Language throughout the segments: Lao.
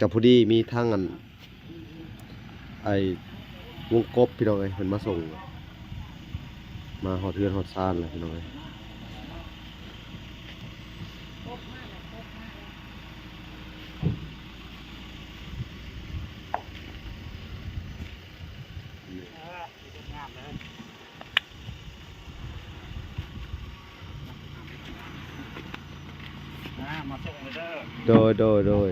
ກະພໍດີມີທັງອັນ ໄອ້ວົງກົບພີ່ນ້ອງເອີຍ ເພິ່ນມາສົ່ງ ມາຮອດເຮືອນຮອດຊານແລ້ວພີ່ນ້ອງເອີຍ. ອ່າ ມາສົ່ງເລີຍເດີ ໂດຍ ໂດຍ ໂດຍ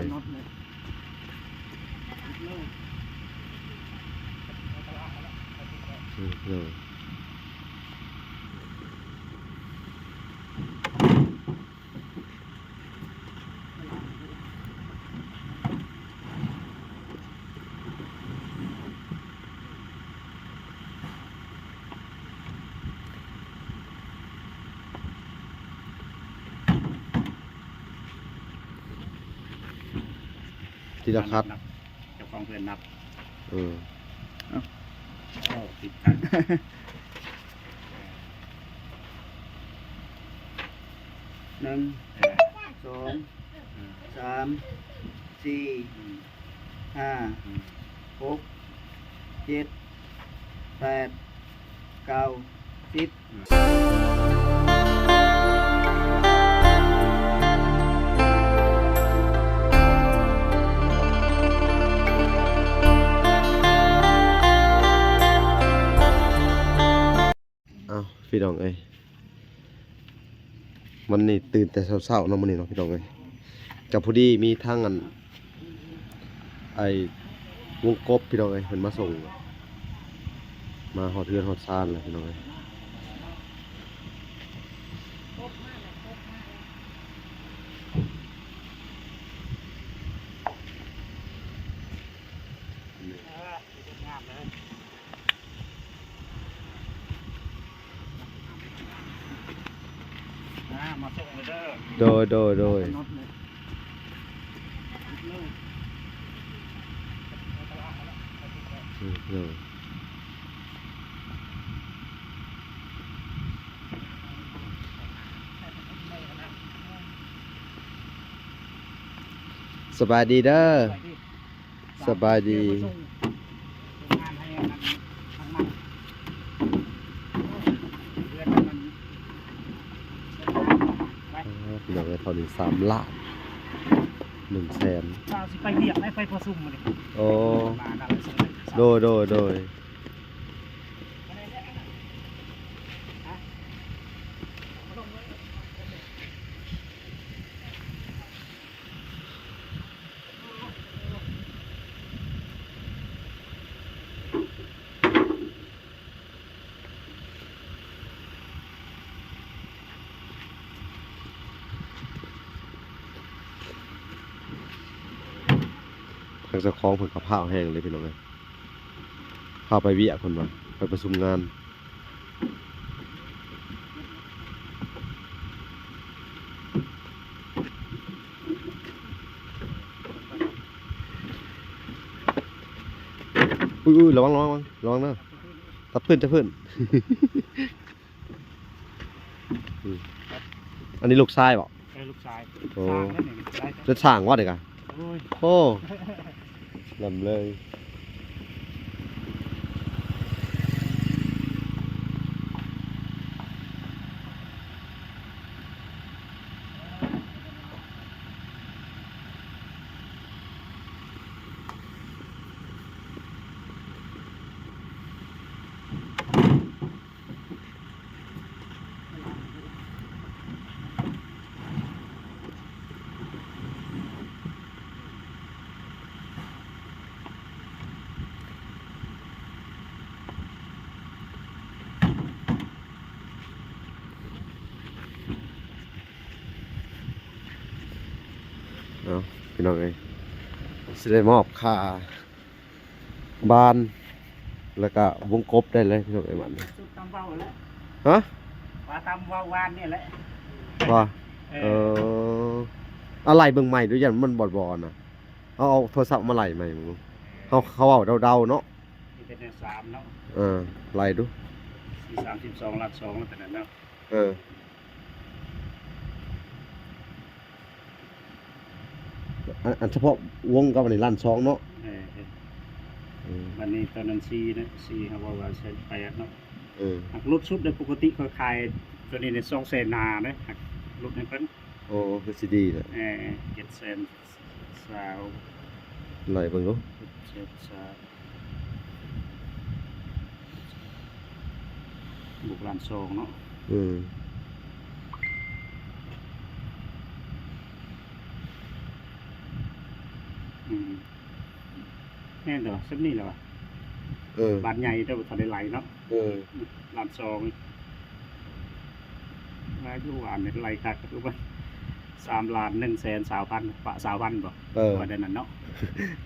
ອືມ ໂດຍ. ທີລະພັດ ນັບ ເຈົ້າຂອງເຮືອນນັບ ເອີ ເອົ້າ ເອົ້າ ຜິດກັນ ໜຶ່ງ ເອີ ສອງ ເອີ ສາມ ສີ່ ອືມ ຫ້າ ອືມ ຫົກ ເຈັດ ແປດ ເກົ້າ ສິບ. ອ້າວ ພີ່ນ້ອງເອີຍ ມັນນີ້ຕື່ນແຕ່ເຊົ້າໆເນາະ ມື້ນີ້ເນາະ ພີ່ນ້ອງເອີຍ. ກະພໍດີມີທັງອັນ ໄອ້ວົງກົບພີ່ນ້ອງເອີຍ ເພິ່ນມາສົ່ງ ມາຮອດເຮືອນຮອດຊານແລ້ວພີ່ນ້ອງເອີຍ. ອ່າ ມາສົ່ງເລີຍເດີ ໂດຍ ໂດຍ ໂດຍ ອືມ ໂດຍ. ສະບາຍດີເດີ ສະບາຍດີ ສະບາຍດີ. ພີ່ນ້ອງເອີຍ ເທົ່ານີ້ສາມລ້ານໜຶ່ງແສນ ວ່າຊິໄປວຽກ ໄປປະຊຸມມື້ນີ້ ໂອ້ ໂດຍ ໂດຍ ໂດຍ. ທາງເຈົ້າຂອງເພິ່ນກະພ້າວແຮງເລີຍພີ່ນ້ອງເອີຍ ພາໄປວຽກເພິ່ນວ່າ ໄປປະຊຸມງານ. ອຸ້ຍ ອຸ້ຍ ລະວັງ ລະວັງ ລະວັງເດີ ຈັບພື້ນ ຈັບພື້ນ. ອືມ ອັນນີ້ລູກຊາຍບໍ? ເອີ ລູກຊາຍ ໂອ້ ສ້າງແລ້ວນີ້ ເປັນຊ່າງບໍນີ້ກະ? ໂອ້ຍ ໂອ້ ລຳເລີຍ. ເອົາ ພີ່ນ້ອງເອີຍ ຊິໄດ້ມອບຄ່າ ບານ ແລ້ວກະວົງກົບໄດ້ເລີຍພີ່ນ້ອງເອີຍ ບາດນີ້ ສຸດຕາມເວົ້າແຫຼະ ຮະ ວ່າຕາມເວົ້າວານນີ້ແຫຼະ ວ່າ ເອີ ເອີ ອາໄລ່ເບິ່ງໃໝ່ດູ ຢ້ານມັນບອດບໍ່ນະ ເຮົາເອົາໂທລະສັບມາໄລ່ໃໝ່ເບິ່ງ ເຮົາ ເຂົາເວົ້າເດົາໆເນາະ ມີແຕ່ແນວສາມເນາະ ເອີ ໄລ່ດູ ສີ່ ສາມສິບສອງ ຫຼັກສອງ ແລ້ວແຕ່ນັ້ນເນາະ ເອີ. ອັນ ອັນສະເພາະວົງກັບອັນນີ້ລ້ານສອງເນາະ. ເອີ ເອີ ອືມ ບັດນີ້ຕອນນັ້ນສີ່ເນາະ ສີ່ ເຮົາເວົ້າວ່າແສນແປດເນາະ. ເອີ ຫາກຫຼຸດສຸດເດ້ ປົກກະຕິຂ້ອຍຂາຍໂຕນີ້ໃນສອງແສນຫ້າເດ້ ຫາກຫຼຸດໃຫ້ເພິ່ນ. ໂອ້ ຄືຊິດີແຫຼະ. ເອີ ເຈັດແສນຊາວ ໄລ່ເບິ່ງດູ ເຈັດແສນຊາວ ບວກລ້ານສອງເນາະ. ອືມ ອືມ ແມ່ນແລ້ວ ສ່ຳນີ້ແຫຼະວະ. ເອີ ບາດໃຫຍ່ແຕ່ວ່າທັນໄດ້ໄລ່ເນາະ. ເອີ ລ້ານສອງ ລາຍຢູ່ວ່າແມ່ນໄລ່ຄັກ ຄືວ່າສາມລ້ານໜຶ່ງແສນຊາວພັນ ປະຊາວພັນບໍ່? ເອີ ວ່າແນວນັ້ນເນາະ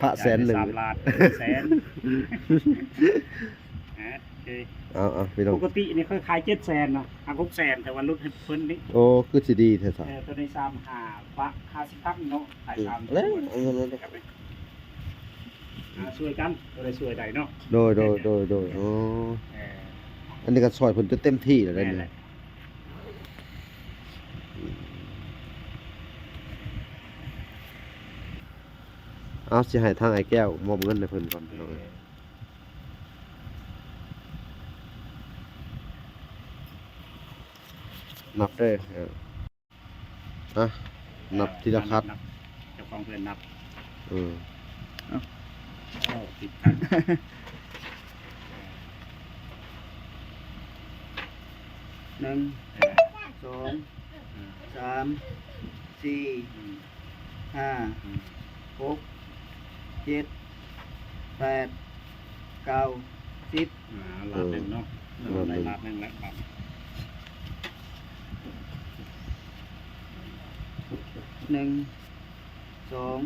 ພະແສນໜຶ່ງ ສາມລ້ານແສນ. ເອີ ເອົາໆ ພີ່ນ້ອງ ປົກກະຕິນີ້ເຂົາຂາຍເຈັດແສນນະ ຫາຫົກແສນ ແຕ່ວ່າຫຼຸດໃຫ້ເພິ່ນນີ້. ໂອ້ ຄືຊິດີແທ້ຊະ. ເອີ ໂຕນີ້ສາມຫ້າ ປະຫ້າສິບພັນເນາະ ຂາຍສາມ ເອີ ເອົາເງິນເລີຍ ອ່າ ຊ່ວຍກັນ ບໍ່ໄດ້ຊ່ວຍໃດເນາະ. ໂດຍ ໂດຍ ໂດຍ ໂດຍ ອໍ ເອີ ອັນນີ້ກໍຊ່ວຍເພິ່ນຈົນເຕັມທີ່ແລ້ວເດ້. ແມ່ນແຫຼະ ເອົາ ຊິໃຫ້ທາງອ້າຍແກ້ວມອບເງິນໃຫ້ເພິ່ນກ່ອນ ເອີ ພີ່ນ້ອງເອີຍ. ນັບເດີ ເອີ ອ່ະ ນັບທີລະຄັດ ນັບ ເຈົ້າຂອງເພິ່ນນັບ. ເອີ ເອົ້າ ເອົາ ຜິດຄັນ ໜຶ່ງ ເອີ ສອງ ເອີ ສາມ ສີ່ ອືມ ຫ້າ ອືມ ຫົກ ເຈັດ ແປດ ເກົ້າ ສິບ ອ່າ ລາດໜຶ່ງເນາະ ເອີ ລາດໜຶ່ງ ໄດ້ລາດໜຶ່ງແລ້ວບາດ ໜຶ່ງ ສອງ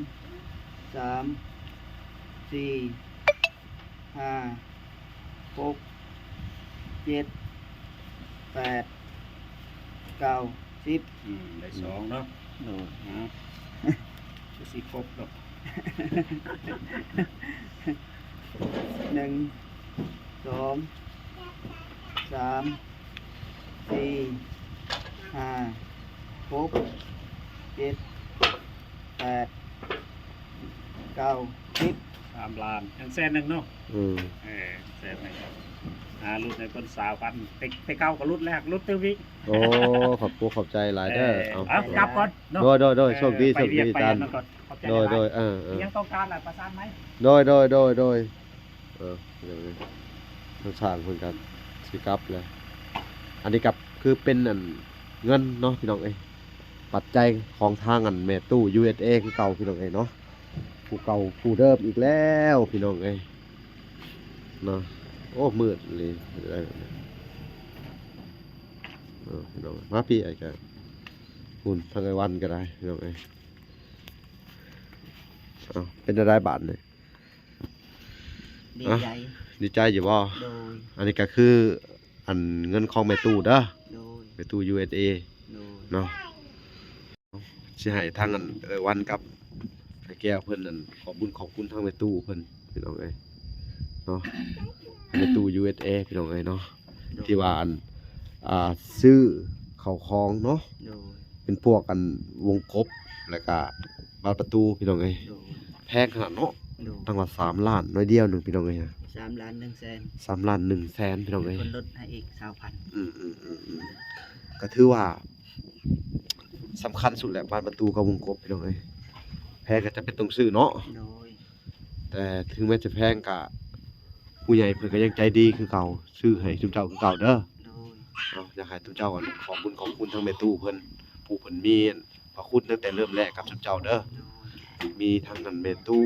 ສາມ ສີ່ ຫ້າ ຫົກ ເຈັດ ແປດ ເກົ້າ ສິບ ອືມ ໄດ້ສອງເນາະ. ໂດຍ ເອົາ ຄືຊິຄົບດອກ ໜຶ່ງ ສອງ ສາມ ສີ່ ຫ້າ ຫົກ ເຈັດ ແປດ ເກົ້າ ສິບ ສາມລ້ານ ຍັງແສນໜຶ່ງເນາະ. ອືມ ເອີ ແສນໜຶ່ງ ອ່າ ຫຼຸດໃຫ້ເພິ່ນຊາວພັນ ແຕ່ ແຕ່ເກົ່າກໍຫຼຸດແລ້ວ ຫຼຸດຕື່ມອີກ. ໂອ້ ຂອບຄຸນຂອບໃຈຫຼາຍເດີ. ເອີ ເອົາ ເອົາ ກັບກ່ອນເນາະ. ໂດຍ ໂດຍ ໂດຍ ເອີ ໂຊກດີ ໂຊກດີ ຂອບໃຈຫຼາຍ ຕາມ ໂດຍ ໂດຍ ເອີ ເອີ ຍັງຕ້ອງການຫຼາຍ ປະສານໃໝ່. ໂດຍ ໂດຍ ໂດຍ ໂດຍ ເອີ ທາງຊ່າງເພິ່ນກໍຊິກັບແລ້ວ. ອັນນີ້ກໍຄືເປັນອັນເງິນເນາະ ພີ່ນ້ອງເອີຍ ປັດໄຈຂອງທາງອັນແມ່ຕູ້ ຢູເອັສເອ ຄືເກົ່າ ພີ່ນ້ອງເອີຍເນາະ. ຜູ້ເກົ່າຜູ້ເດີມອີກແລ້ວ ພີ່ນ້ອງເອີຍເນາະ. ໂອ້ ມືດອີ່ຫຼີ ເອີ ພີ່ນ້ອງ ມາພີ້ ອ້າຍກະ ພຸ້ນ ທາງອ້າຍວັນກໍໄດ້ ພີ່ນ້ອງເອີຍ. ເອົ້າ ເປັນຈັ່ງໃດບາດນີ້? ດີໃຈ ດີໃຈຢູ່ບໍ່? ໂດຍ ອັນນີ້ກໍຄືອັນເງິນຂອງແມ່ຕູ້ເດີ. ໂດຍ ແມ່ຕູ້ ຢູເອັສເອ ໂດຍ ເນາະ. ຊິໃຫ້ທາງອັນເອື້ອຍວັນກັບອ້າຍແກ້ວເພິ່ນນັ້ນ ຂອບບຸນຂອບຄຸນທາງແມ່ຕູ້ເພິ່ນ ພີ່ນ້ອງເອີຍເນາະ. ແມ່ຕູ້ ຢູເອັສເອ ພີ່ນ້ອງເອີຍເນາະ ໂດຍ ທີ່ວ່າອັນ ອ່າ ຊື້ເຂົ້າຂອງເນາະ. ໂດຍ ເປັນພວກອັນວົງກົບ ແລ້ວກະບານປະຕູ ພີ່ນ້ອງເອີຍ. ໂດຍ ແພງຂະໜາດເນາະ. ໂດຍ ຕັ້ງວ່າສາມລ້ານໜ້ອຍດຽວໜຶ່ງ ພີ່ນ້ອງເອີຍ ສາມລ້ານໜຶ່ງແສນ ສາມລ້ານໜຶ່ງແສນ ພີ່ນ້ອງເອີຍ. ເພິ່ນລົດໃຫ້ອີກຊາວພັນ. ອືມໆໆໆ ກໍຖືວ່າ ສຳຄັນສຸດແຫຼະ ບານປະຕູກັບວົງກົບ ພີ່ນ້ອງເອີຍ. ແພງກໍຈຳເປັນຕ້ອງຊື້ເນາະ. ໂດຍ ແຕ່ເຖິງແມ່ນຈະແພງກະ ຜູ້ໃຫຍ່ເພິ່ນກໍຍັງໃຈດີຄືເກົ່າ ຊື້ໃຫ້ຊຸມເຈົ້າຄືເກົ່າເດີ. ໂດຍ ເນາະ ຢາກໃຫ້ຊຸມເຈົ້າອັນ ຂອບບຸນຂອບຄຸນທາງແມ່ຕູ້ເພິ່ນ ຜູ້ເພິ່ນມີພະຄຸນຕັ້ງແຕ່ເລີ່ມແລກກັບຊຸມເຈົ້າເດີ. ໂດຍ ມີທັງອັນແມ່ຕູ້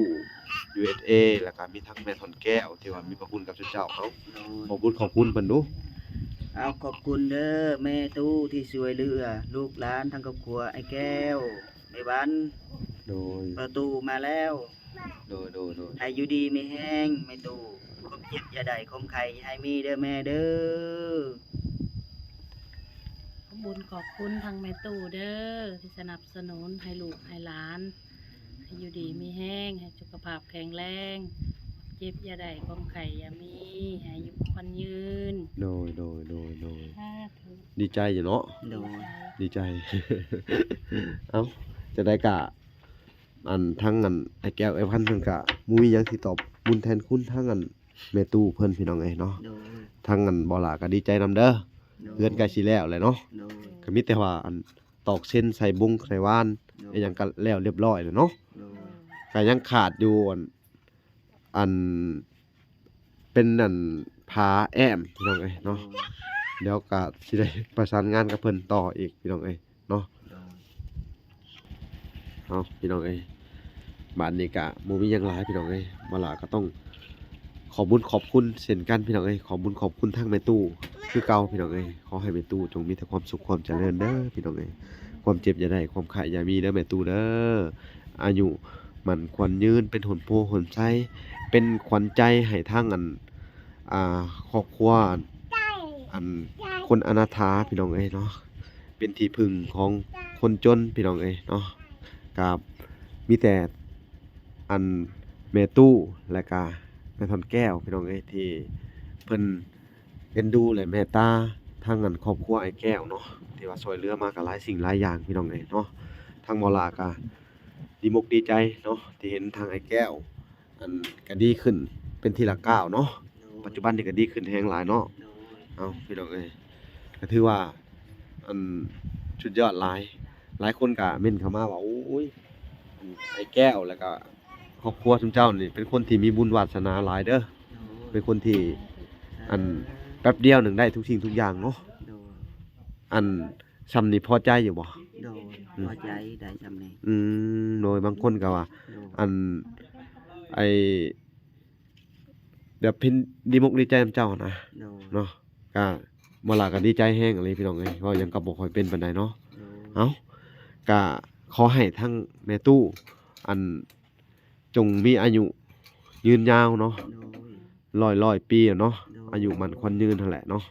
ຢູເອັສເອ ແລ້ວກໍມີທັງແມ່ທ່ອນແກ້ວ ທີ່ວ່າມີພະຄຸນກັບຊຸມເຈົ້າ. ເອົາ ໂດຍ ຂອບບຸນຂອບຄຸນເພິ່ນດູ. ເອົາ ຂອບຄຸນເດີແມ່ຕູ້ທີ່ຊ່ວຍເຫຼືອລູກຫຼານທັງຄອບຄົວ ອ້າຍແກ້ວ ແມ່ວັນ. ໂດຍ ປະຕູມາແລ້ວ. ໂດຍ ໂດຍ ໂດຍ ໃຫ້ຢູ່ດີມີແຮງແມ່ຕູ້ ຄວາມເຈັບຢ່າໄດ້ ຄວາມໄຂ້ຢ່າໃຫ້ມີເດີແມ່ເດີ. ຂອບບຸນຂອບຄຸນທາງແມ່ຕູ້ເດີ ທີ່ສະໜັບສະໜູນໃຫ້ລູກໃຫ້ຫຼານ ໃຫ້ຢູ່ດີມີແຮງ ໃຫ້ສຸຂະພາບແຂງແຮງ ເຈັບຢ່າໄດ້ ຄວາມໄຂ້ຢ່າມີ ໃຫ້ອາຍຸໝັ້ນຍືນ. ໂດຍ ໂດຍ ໂດຍ ໂດຍ ສາທຸ ດີໃຈຢູ່ເນາະ. ໂດຍ ດີໃຈ ເອົ້າ ຈັ່ງໃດກະ ອັນ ທາງອັນ ອ້າຍແກ້ວ ອ້າຍພັນ ເພິ່ນກະບໍ່ມີຫຍັງຊິຕອບບຸນແທນຄຸນທາງອັນ ແມ່ຕູ້ເພິ່ນ ພີ່ນ້ອງເອີຍເນາະ. ໂດຍ ທາງອັນ ບໍ່ຫຼ້າກໍດີໃຈນຳເດີ. ໂດຍ ເຮືອນໃກ້ຊິແລ້ວແລ້ວເນາະ. ໂດຍ ກໍມີແຕ່ວ່າອັນ ຕອກເສັນ ໃສ່ບົງໃສ່ຫວ່ານ ໂດຍ ອີຫຍັງກໍແລ້ວລຽບຮ້ອຍແລ້ວເນາະ. ໂດຍ ກໍຍັງຂາດຢູ່ອັນ ອັນ ເປັນອັນ ຝາແອ້ມ ພີ່ນ້ອງເອີຍເນາະ. ໂດຍ ດຽວກໍຊິໄດ້ປະສານງານກັບເພິ່ນຕໍ່ອີກ ພີ່ນ້ອງເອີຍເນາະ. ໂດຍ ເອົາ ພີ່ນ້ອງເອີຍ ບາດນີ້ກະບໍ່ມີຫຍັງຫຼາຍ ພີ່ນ້ອງເອີຍ. ບໍ່ຫຼ້າກໍຕ້ອງຂອບບຸນຂອບຄຸນເຊັ່ນກັນ ພີ່ນ້ອງເອີຍ. ຂອບບຸນຂອບຄຸນທາງແມ່ຕູ້ຄືເກົ່າ ພີ່ນ້ອງເອີຍ. ຂໍໃຫ້ແມ່ຕູ້ຈົ່ງມີແຕ່ຄວາມສຸກຄວາມຈະເລີນເດີ ພີ່ນ້ອງເອີຍ. ຄວາມເຈັບຢ່າໄດ້ ຄວາມໄຂ້ຢ່າມີເດີແມ່ຕູ້ເດີ. ອາຍຸໝັ້ນຂວັນຍືນ ເປັນຫົນໂພຫົນໄຊ ເປັນຂວັນໃຈໃຫ້ທາງອັນ ອ່າ ຄອບຄົວ ອັນ ຄົນອະນາຖາ ພີ່ນ້ອງເອີຍເນາະ. ເປັນທີ່ເພິ່ງຂອງຄົນຈົນ ພີ່ນ້ອງເອີຍເນາະ. ກໍມີແຕ່ອັນ ແມ່ຕູ້ ແລະກະແມ່ທ່ອນແກ້ວ ພີ່ນ້ອງເອີຍ ທີ່ເພິ່ນເອັນດູ ແລະເມດຕາທາງອັນ ຄອບຄົວອ້າຍແກ້ວເນາະ ທີ່ວ່າຊ່ວຍເຫຼືອມາກໍຫຼາຍສິ່ງຫຼາຍຢ່າງ ພີ່ນ້ອງເອີຍເນາະ. ທາງບໍ່ຫຼ້າກໍດີມົກດີໃຈເນາະ ທີ່ເຫັນທາງອ້າຍແກ້ວ ອັນ ກໍດີຂຶ້ນເປັນທີລະກ້າວເນາະ. ໂດຍ ປັດຈຸບັນນີ້ກໍດີຂຶ້ນແຮງຫຼາຍເນາະ. ໂດຍ ເອົາ ພີ່ນ້ອງເອີຍ ກໍຖືວ່າ ອັນ ສຸດຍອດຫຼາຍ. ຫຼາຍຄົນກໍເມັ້ນເຂົ້າມາວ່າ ໂອ້ຍ ອັນ ອ້າຍແກ້ວ ແລ້ວກໍຄອບຄົວຊຸມເຈົ້ານີ້ ເປັນຄົນທີ່ມີບຸນວາດສະໜາຫຼາຍເດີ. ໂດຍ ເປັນຄົນທີ່ ອັນ ສາທຸ ແປັບດຽວໜຶ່ງໄດ້ທຸກສິ່ງທຸກຢ່າງເນາະ. ໂດຍ ອັນ ຊ່ຳນີ້ພໍໃຈຢູ່ບໍ່? ໂດຍ ອືມ ພໍໃຈໄດ້ຊ່ຳນີ້. ອືມ ໂດຍ ບາງຄົນກໍວ່າ ໂດຍ ອັນ ໄອ້ ແບບເພິ່ນດີມົກດີໃຈນຳເຈົ້າຫັ້ນນະ. ໂດຍ ເນາະ ກະບໍ່ຫຼ້າກະດີໃຈແຮງອີ່ຫຼີ ພີ່ນ້ອງເອີຍ. ເວົ້າຫຍັງກໍບໍ່ຄ່ອຍເປັນປານໃດເນາະ. ໂດຍ ເອົ້າ ກະຂໍໃຫ້ທັງແມ່ຕູ້ ອັນ ຈົ່ງມີອາຍຸຍືນຍາວເນາະ. ໂດຍ ຮ້ອຍ ຮ້ອຍປີເນາະ. ໂດຍ ອາຍຸໝັ້ນຂວັນຍືນຫັ້ນແຫຼະເນາະ.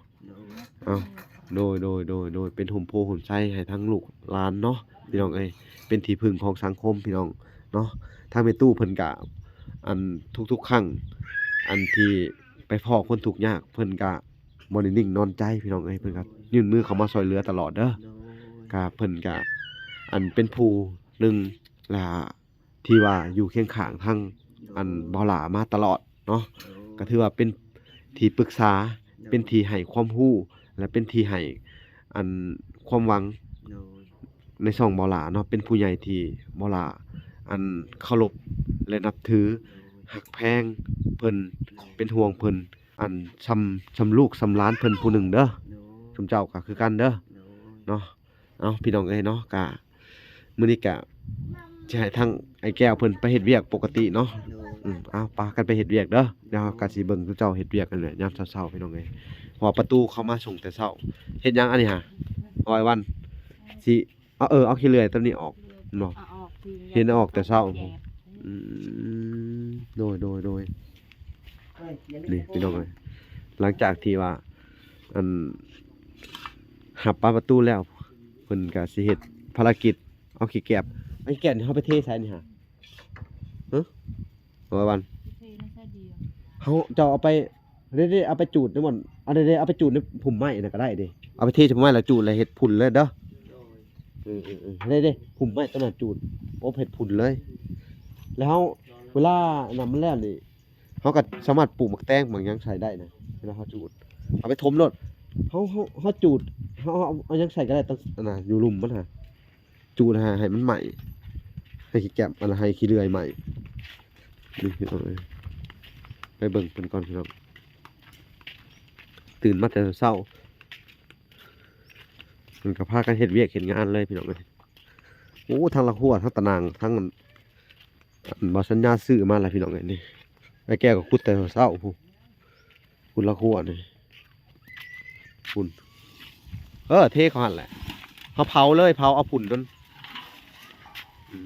ໂດຍ ເອົ້າ ໂດຍ ໂດຍ ໂດຍ ໂດຍ ເປັນຮົ່ມໂພຮົ່ມໄຊໃຫ້ທັງລູກຫຼານເນາະ ພີ່ນ້ອງເອີຍ. ເປັນທີ່ເພິ່ງຂອງສັງຄົມ ພີ່ນ້ອງເນາະ. ທາງແມ່ຕູ້ເພິ່ນກະ ອັນ ທຸກໆຄັ້ງ ອັນທີ່ໄປພໍ້ຄົນທຸກຍາກ ເພິ່ນກະບໍ່ໄດ້ນິ່ງນອນໃຈ ພີ່ນ້ອງເອີຍ. ເພິ່ນກະຍື່ນມືເຂົ້າມາຊ່ວຍເຫຼືອຕະຫຼອດເດີ. ໂດຍ ກະເພິ່ນກະ ອັນ ເປັນຜູ້ໜຶ່ງລະ ທີ່ວ່າຢູ່ຄຽງຂ້າງທາງ ໂດຍ ອັນ ບໍ່ຫຼ້າມາຕະຫຼອດເນາະ. ໂດຍ ກໍຖືວ່າເປັນທີ່ປຶກສາ ໂດຍ ເປັນທີ່ໃຫ້ຄວາມຮູ້ ແລະ ເປັນທີ່ໃຫ້ ອັນ ຄວາມຫວັງ ໂດຍ ໃນຊ່ອງບໍ່ຫຼ້າເນາະ. ເປັນຜູ້ໃຫຍ່ທີ່ບໍ່ຫຼ້າ ອັນ ເຄົາລົບ ແລະ ນັບຖື ໂດຍ ຮັກແພງເພິ່ນ ໂດຍ ເປັນຫ່ວງເພິ່ນ ອັນ ຊ່ຳ ຊ່ຳລູກຊ່ຳຫຼານເພິ່ນຜູ້ໜຶ່ງເດີ. ໂດຍ ຊຸມເຈົ້າກໍຄືກັນເດີ ໂດຍ ເນາະ. ເອົ້າ ພີ່ນ້ອງເອີຍເນາະ ກະມື້ນີ້ກະຊິໃຫ້ທາງອ້າຍແກ້ວເພິ່ນໄປເຮັດວຽກປົກກະຕິເນາະ. ໂດຍ ອືມ ເອົາ ປະກັນໄປເຮັດວຽກເດີ. ດຽວເຮົາກະຊິເບິ່ງເຈົ້າເຮັດວຽກຫັ້ນແຫຼະ ຍາມເຊົ້າໆ ພີ່ນ້ອງເອີຍ. ເພາະວ່າປະຕູເຂົ້າມາສົ່ງແຕ່ເຊົ້າ. ເຮັດຫຍັງອັນນີ້ຫະ? ເອົາ ອ້າຍວັນ ຊິ ເອົາ ເອີ ເອົາຂີ້ເລື່ອຍຕົວນີ້ອອກເນາະ. ເອົາອອກ ເຫັນເອົາອອກແຕ່ເຊົ້າ. ອືມ ໂດຍ ໂດຍ ໂດຍ. ນີ້ ພີ່ນ້ອງເອີຍ ຫຼັງຈາກທີ່ວ່າ ອັນ ຮັບປານປະຕູແລ້ວ ເພິ່ນກະຊິເຮັດພາລະກິດ ເອົາຂີ້ແກບ. ເອົາຂີ້ແກບນີ້ເຮົາໄປເທໃສນີ້ຫະ? ຮະ? ເອົາໄວ້ວັນ ເທໃນສາດດຽວ ເຮົາ ເຈົ້າເອົາໄປ ເດ້ໆ ເອົາໄປຈູດໃນບ່ອນ ອັນ ເດ້ໆ ເອົາໄປຈູດໃນພຸ່ມໄມ້ນະກໍໄດ້ເດ້. ເອົາໄປເທໃສ່ພຸ່ມໄມ້ແລ້ວຈູດແລ້ວເຮັດຝຸ່ນເລີຍເດີ. ໂດຍ ເອີໆໆ ເດ້ໆ ພຸ່ມໄມ້ຕົວນັ້ນຈູດ ອົບເຮັດຝຸ່ນເລີຍ. ແລ້ວເຮົາ ເວລາອັນນັ້ນມັນແລ້ວນີ້ ເຮົາກໍສາມາດປູກໝາກແຕງໝາກຫຍັງໃສ່ໄດ້ນະ. ເວລາເຮົາຈູດ ເອົາໄປຖົມໂລດ. ເຮົາ ເຮົາ ເຮົາຈູດ ເຮົາ ເຮົາເອົາຫຍັງໃສ່ກໍໄດ້ ຕ້ອງ ອັນນ່າ ຢູ່ລຸ່ມມັນຫະ ຈູດໃຫ້ ໃຫ້ມັນໄໝ້ ໃຫ້ຂີ້ແກບ ອັນ ໃຫ້ຂີ້ເລື່ອຍໄໝ້. ນີ້ ພີ່ນ້ອງເອີຍ ໄປເບິ່ງເພິ່ນກ່ອນ ພີ່ນ້ອງ. ຕື່ນມາແຕ່ເຊົ້າ ເພິ່ນກໍພາກັນເຮັດວຽກເຮັດງານເລີຍ ພີ່ນ້ອງເອີຍ. ໂອ້ ທັງລະຮົ້ວ ທັງຕະໜ່າງ ທັງ ອັນ ບ່າວສັນຍາຊື້ມາແລ້ວ ພີ່ນ້ອງເອີຍ. ນີ້ ອ້າຍແກ້ວກໍຂຸດແຕ່ເຊົ້າພຸ້ນ ພຸ້ນລະຮົ້ວນີ້ ພຸ້ນ. ເອີ ເທເຂົ້າຫັ້ນແຫຼະ ເຮົາເຜົາເລີຍ ເຜົາເອົາຝຸ່ນນັ້ນ. ອືມ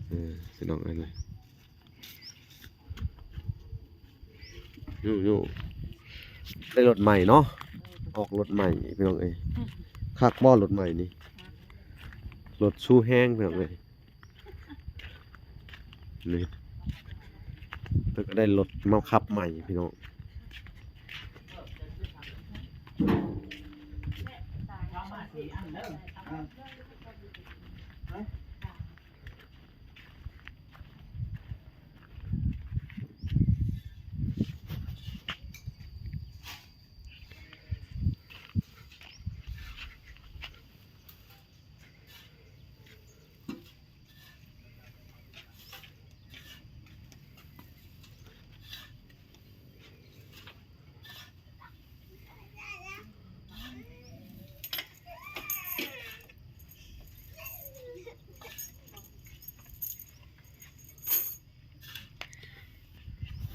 ເອີ ພີ່ນ້ອງເອີຍ ນີ້ ນີ້ ໄດ້ລົດໃໝ່ເນາະ ອອກລົດໃໝ່ ພີ່ນ້ອງເອີຍ. ຄັກບໍ່ລົດໃໝ່ນີ້ ລົດຊູແຮງ ພີ່ນ້ອງເອີຍ. ນີ້ ເພິ່ນກໍໄດ້ລົດມາຂັບໃໝ່ ພີ່ນ້ອງ.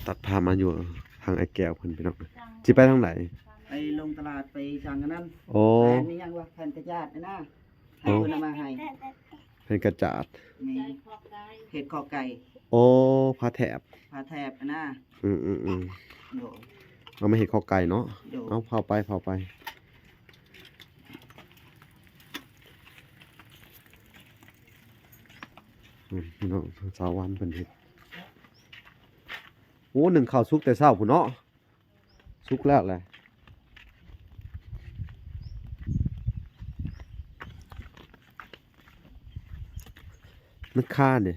ຕັດພາບມາຢູ່ທາງອ້າຍແກ້ວເພິ່ນ ພີ່ນ້ອງ. ຊິໄປທາງໃດ? ໄປລົງຕະຫຼາດ ໄປສັ່ງອັນນັ້ນ. ໂອ້ ແຜ່ນອີຫຍັງວະ? ແຜ່ນກະຈາດນີ້ນະ. ໃຫ້ເພິ່ນເອົາມາໃຫ້ ເຮັດກະຈາດ ແມ່ນ ເຮັດຂໍໄກ່ ໂອ້ ຜ້າແຖບ ຜ້າແຖບຫັ້ນນະ. ອືມໆໆ ໂດຍ ເອົາມາເຮັດຂໍໄກ່ເນາະ. ໂດຍ ເອົາ ເຜົາໄປ ເຜົາໄປ. ອືມ ພີ່ນ້ອງ ສາວວັນເພິ່ນເຮັດ ໂອ້ ໜຶ້ງເຂົ້າສຸກແຕ່ເຊົ້າພຸ້ນເນາະ. ສຸກແລ້ວແຫຼະ ມັນຄາເດ້.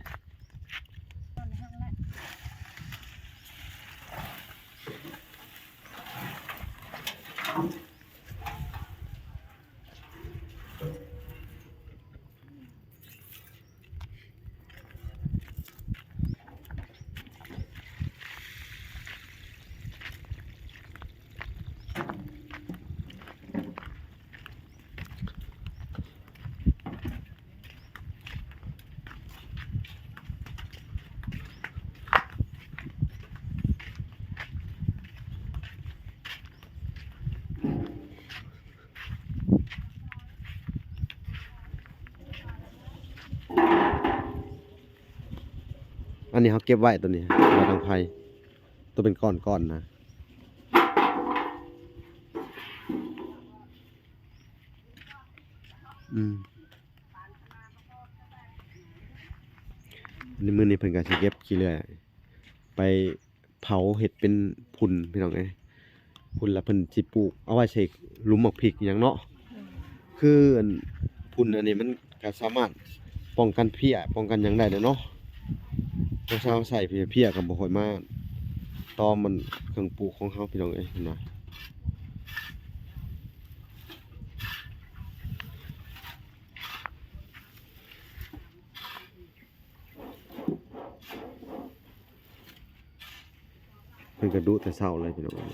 ອັນນີ້ເຮົາເກັບໄວ້ ໂຕນີ້ ໄວ້ທາງໄພ ໂຕເປັນກ້ອນໆນະ. ອືມ ໃນມື້ນີ້ເພິ່ນກໍຊິເກັບຂີ້ເລື່ອຍໄປ ເຜົາເຮັດເປັນຝຸ່ນ ພີ່ນ້ອງເອີຍ. ພຸ້ນລະເພິ່ນຊິປູກເອົາໄວ້ໃສ່ຫຼຸມໝາກພິກຫຍັງເນາະ. ອືມ ຄືອັນຝຸ່ນອັນນີ້ມັນກໍສາມາດປ້ອງກັນເພຍ ປ້ອງກັນຫຍັງໄດ້ແຫຼະເນາະ. ເຮົາໃຊ້ເພຍ ເພຍກໍບໍ່ຄ່ອຍມາຕອມມັນເຄື່ອງປູກຂອງເຮົາ ພີ່ນ້ອງເອີຍ ເຫັນບໍ່? ເພິ່ນກະດຸແຕ່ເຊົ້າເລີຍພີ່ນ້ອງ.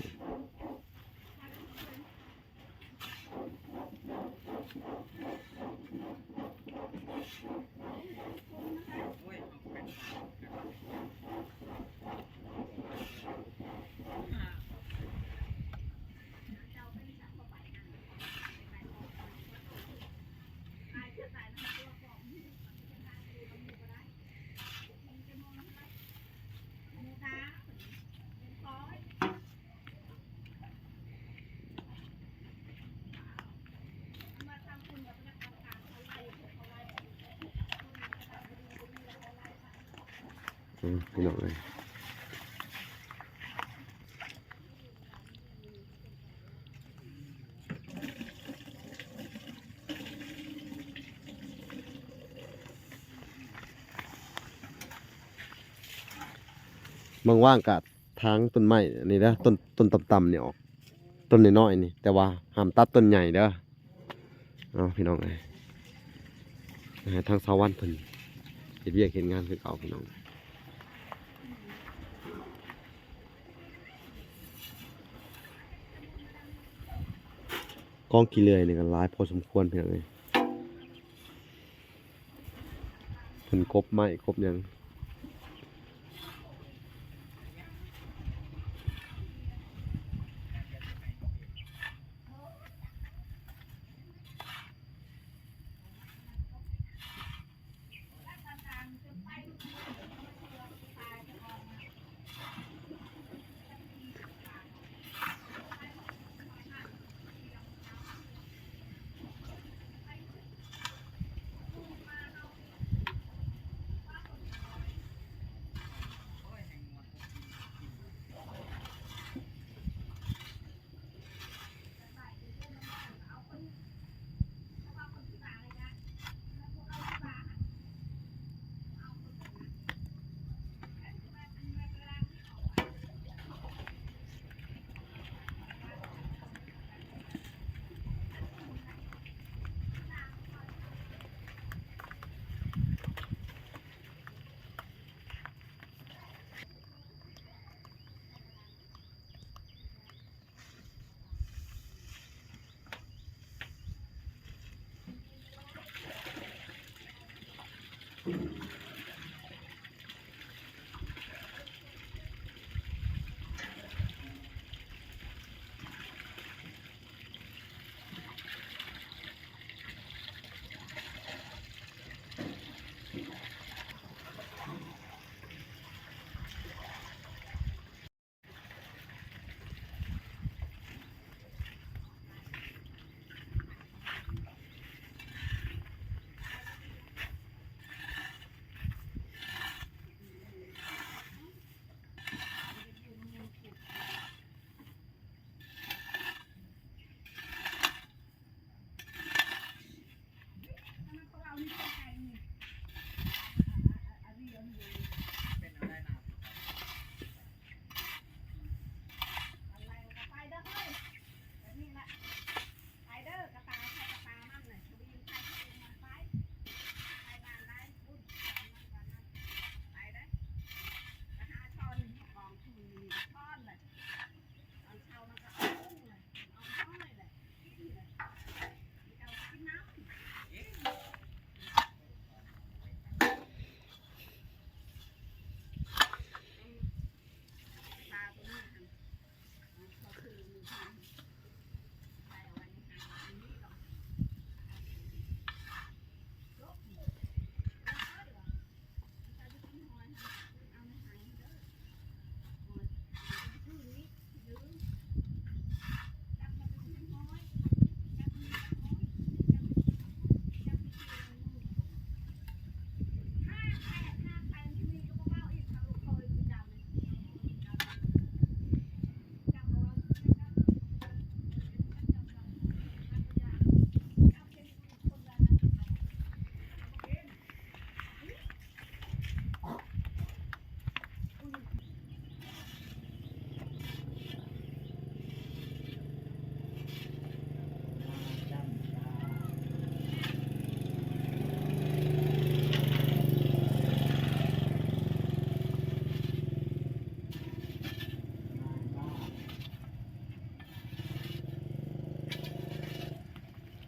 ອືມ ພີ່ນ້ອງເອີຍ ວ່າງໆກະ ທາງຕົ້ນໄມ້ນີ້ເດີ ຕົ້ນ ຕົ້ນຕ່ຳໆນີ້ອອກ ຕົ້ນນ້ອຍໆນີ້ ແຕ່ວ່າຫ້າມຕັດຕົ້ນໃຫຍ່ເດີ. ເອົາ ພີ່ນ້ອງເອີຍ ໃຫ້ທາງສາວວັນເພິ່ນເຮັດວຽກເຮັດງານຄືເກົ່າ ພີ່ນ້ອງ. ກອງຂີ້ເລື່ອຍນີ້ກໍຫຼາຍພໍສົມຄວນ ພີ່ນ້ອງເອີຍ. ເພິ່ນກົບໄມ້ກົບຫຍັງ. ອືມ ພີ່ນ້ອງເອີຍ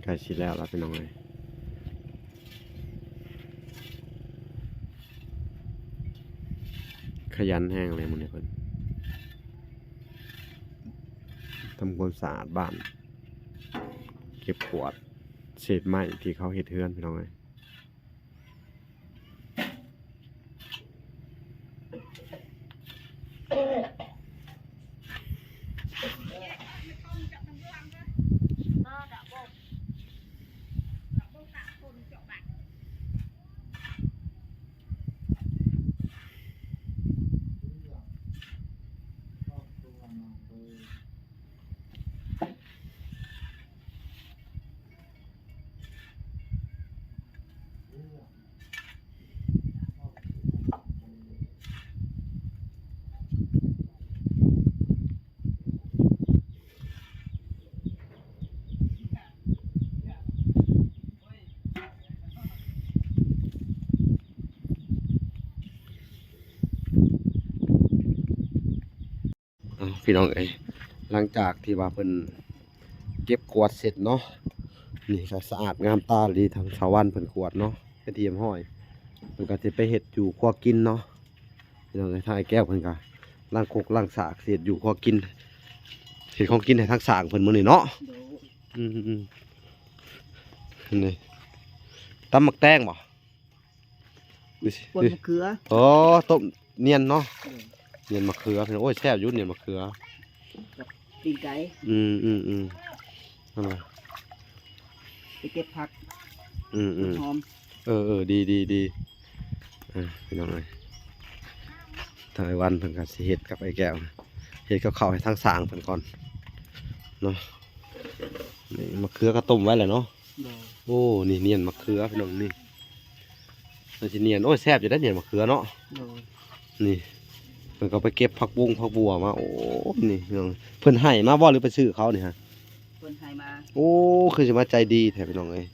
ໃກ້ຊິແລ້ວລະພີ່ນ້ອງເອີຍ. ຂະຫຍັນແຮງເລີຍມື້ນີ້ເພິ່ນ ທຳຄວາມສະອາດບ້ານ ເກັບກວາດເສດໄມ້ທີ່ເຂົາເຮັດເຮືອນ ພີ່ນ້ອງເອີຍ. ອ້າວ ພີ່ນ້ອງເອີຍ ຫຼັງຈາກທີ່ວ່າເພິ່ນເກັບກວາດເສັດເນາະ ນີ້ກໍສະອາດງາມຕາດີ ທາງສາວວັນເພິ່ນກວາດເນາະ ເປັນທີ່ຮຽບຮ້ອຍ ເພິ່ນກໍຊິໄປເຮັດຢູ່ຄົວກິນເນາະ ພີ່ນ້ອງເອີຍ. ທາງອ້າຍແກ້ວເພິ່ນກໍລ້າງຄົກລ້າງສາກ ເຮັດຢູ່ຄົວກິນ ເຮັດຂອງກິນໃຫ້ທາງຊ້າງເພິ່ນມື້ນີ້ເນາະ. ໂດຍ ອືມໆ ນີ້ ຕຳໝາກແຕງບໍ່? ປົນມະເຂືອ ອໍ ຕົ້ມໜຽນເນາະ ເອີ ໜຽນມະເຂືອ ໂອ້ຍ ແຊບຢູ່ໜຽນມະເຂືອ ກັບປີ້ງໄກ່ ອືມໆໆ ນັ້ນລະ ໄປເກັບຜັກ ອືມໆ ຫອມ ເອີໆ ດີໆໆ ອ່າ ພີ່ນ້ອງເອີຍ ທາງອ້າຍວັນເພິ່ນກໍຊິເຮັດກັບອ້າຍແກ້ວ ເຮັດກັບເຂົ້າໃຫ້ທາງຊ້າງເພິ່ນກ່ອນເນາະ ນີ້ມະເຂືອກໍຕົ້ມໄວ້ແລ້ວເນາະ. ໂດຍ ໂອ້ ນີ້ໜຽນມະເຂືອພີ່ນ້ອງ ນີ້ ມັນຊິໜຽນ ໂອ້ຍ ແຊບຢູ່ເດ້ໜຽນມະເຂືອເນາະ. ໂດຍ ນີ້ ເພິ່ນກໍໄປເກັບຜັກບຸ້ງຜັກບົວມາ ໂອ້ ນີ້ພີ່ນ້ອງ ເພິ່ນໃຫ້ມາບໍ່ ຫຼືໄປຊື້ເຂົານີ້ຮະ? ເພິ່ນໃຫ້ມາ. ໂອ້ ຄືຊິມາໃຈດີແທ້ພີ່ນ້ອງເອີຍ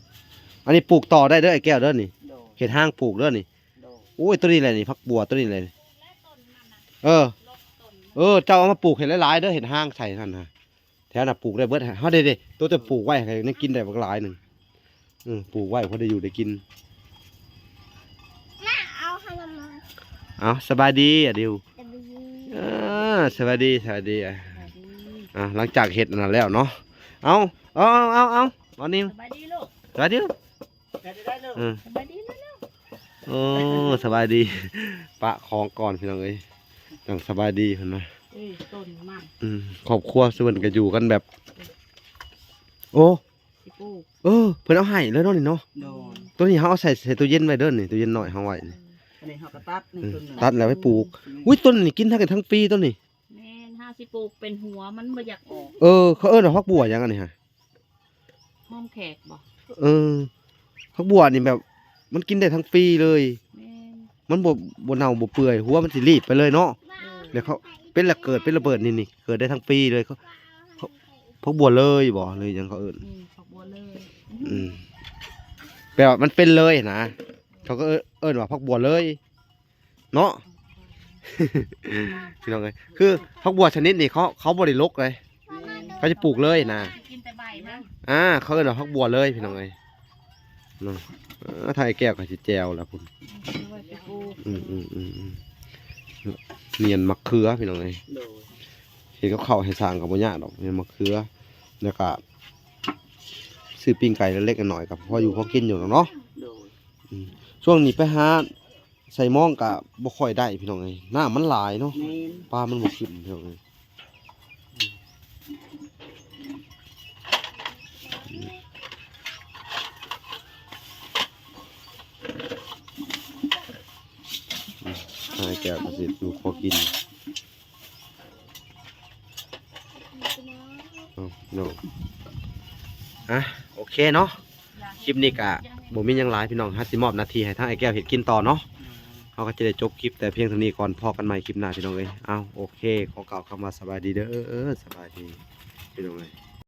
ອັນນີ້ປູກຕໍ່ໄດ້ເດີອ້າຍແກ້ວເດີນີ້. ໂດຍ ເຮັດຮາງປູກເດີນີ້. ໂດຍ ໂອ້ຍ ໂຕນີ້ແຫຼະນີ້ ຜັກບົວໂຕນີ້ແຫຼະນີ້ ເອີ ເອີ ເຈົ້າເອົາມາປູກໃຫ້ຫຼາຍໆເດີ ເຮັດຮາງໃສ່ຫັ້ນນະ. ແຖວນັ້ນປູກໄດ້ເບິດ ເຮົາໄດ້ເດ້ ໂຕແຕ່ປູກໄວ້ໃຫ້ໄດ້ກິນໄດ້ບັກຫຼາຍໜຶ່ງ ເອີ ປູກໄວ້ພໍໄດ້ຢູ່ໄດ້ກິນ. ເອົາ ສະບາຍດີອາດິວ. ສະບາຍດີ ເອີ ສະບາຍດີ ສະບາຍດີ. ອ່າ ສະບາຍດີ ອ່າ ຫຼັງຈາກເຮັດອັນນັ້ນແລ້ວເນາະ ເອົາ ເອົາ ເອົາ ເອົາ ເອົາ ນິວ ສະບາຍດີລູກ ສະບາຍດີລູກ ເອີ ສະບາຍດີເລັວໆ. ໂອ້ ສະບາຍດີ ປະຂອງກ່ອນພີ່ນ້ອງເອີຍ ຈັ່ງສະບາຍດີເພິ່ນວ່າ. ເອີ ຕົ້ນມັນ ອືມ ຄອບຄົວເພິ່ນກໍຢູ່ກັນແບບ ໂອ້ ຊິປູກ ເອີ ເພິ່ນເອົາໃຫ້ເລີຍເນາະນີ້ເນາະ. ໂດຍ ໂຕນີ້ເຮົາເອົາໃສ່ ໃສ່ຕູ້ເຢັນໄວ້ເດີນີ້ ຕູ້ເຢັນນ້ອຍເຮົາໄວ້ນີ້. ອັນນີ້ເຮົາກໍຕັດນີ້ ອືມ ຕົ້ນໜຶ່ງ ຕັດແລ້ວໄປປູກ. ອຸ້ຍ ຕົ້ນນີ້ກິນທັງ ທັງປີຕົ້ນນີ້. ແມ່ນ ເຮົາຊິປູກເປັນຫົວ ມັນບໍ່ຢາກອອກ. ເອີ ເຂົາເອີ້ນວ່າຜັກບົວຫຍັງອັນນີ້ຫະ? ຫອມແຂກບໍ? ເອີ ຜັກບົວນີ້ແບບ ມັນກິນໄດ້ທັງປີເລີຍ. ແມ່ນ ມັນບໍ່ ບໍ່ເນົ່າບໍ່ເປື່ອຍ ຫົວມັນຊິລີບໄປເລີຍເນາະ. ເອີ ແລ້ວເຂົາເປັນລະເກີດ ເປັນລະເບີດ ນີ້ ນີ້ ເກີດໄດ້ທັງປີເລີຍ. ເຂົາ ເຂົາ ຜັກບົວເລີຍບໍ ຫຼືຫຍັງເຂົາເອີ້ນ? ອືມ ຜັກບົວເລີຍ. ອືມ ແປວ່າມັນເປັນເລີຍນະ ເຂົາກໍເອີ້ນ ເອີ້ນວ່າຜັກບົວເລີຍ ເນາະ ພີ່ນ້ອງເອີຍ. ຄືຜັກບົວຊະນິດນີ້ ເຂົາ ເຂົາບໍ່ໄດ້ຫຼົກເລີຍ ເຂົາຈະປູກເລີຍນະ ກິນແຕ່ໃບມັນ. ອ່າ ເຂົາເອີ້ນວ່າຜັກບົວເລີຍພີ່ນ້ອງເອີຍເນາະ. ເອີ ທາງອ້າຍແກ້ວກໍຊິແຈ່ວແລ້ວພຸ້ນ. ອືມ ອືມ ອືມ ອືມ ນຽນໝາກເຂືອພີ່ນ້ອງເອີຍ. ໂດຍ ເຮັດກັບເຂົ້າໃຫ້ຊ່າງກໍບໍ່ຍາກດອກ ນຽນໝາກເຂືອ ແລ້ວກໍຊື້ປີ້ງໄກ່ເລັກໆນ້ອຍໆ ກໍພໍຢູ່ພໍກິນຢູ່ດອກເນາະ. ໂດຍ ອືມ ຊ່ວງນີ້ໄປຫາ ໃສ່ມອງກະບໍ່ຄ່ອຍໄດ້ພີ່ນ້ອງເອີຍ ນ້ຳມັນຫຼາຍເນາະ. ແມ່ນ ປາມັນບໍ່ຂຶ້ນພີ່ນ້ອງເອີຍ. ອ້າຍແກ້ວກໍຊິຢູ່ພໍກິນ. ເອົາເນາະ ອ່ະ ໂອເຄເນາະ ຄລິບນີ້ກະບໍ່ມີຫຍັງຫຼາຍພີ່ນ້ອງ ເຮົາຊິມອບໜ້າທີ່ໃຫ້ທາງອ້າຍແກ້ວເຮັດກິນຕໍ່ເນາະ. ເຮົາກໍຈະໄດ້ຈົບຄລິບແຕ່ພຽງເທົ່ານີ້ກ່ອນ ພໍ້ກັນໃໝ່ຄລິບໜ້າພີ່ນ້ອງເອີຍ. ເອົາ ໂອເຄ ຂໍກ່າວຄຳວ່າສະບາຍດີເດີ ສະບາຍດີພີ່ນ້ອງເອີຍ.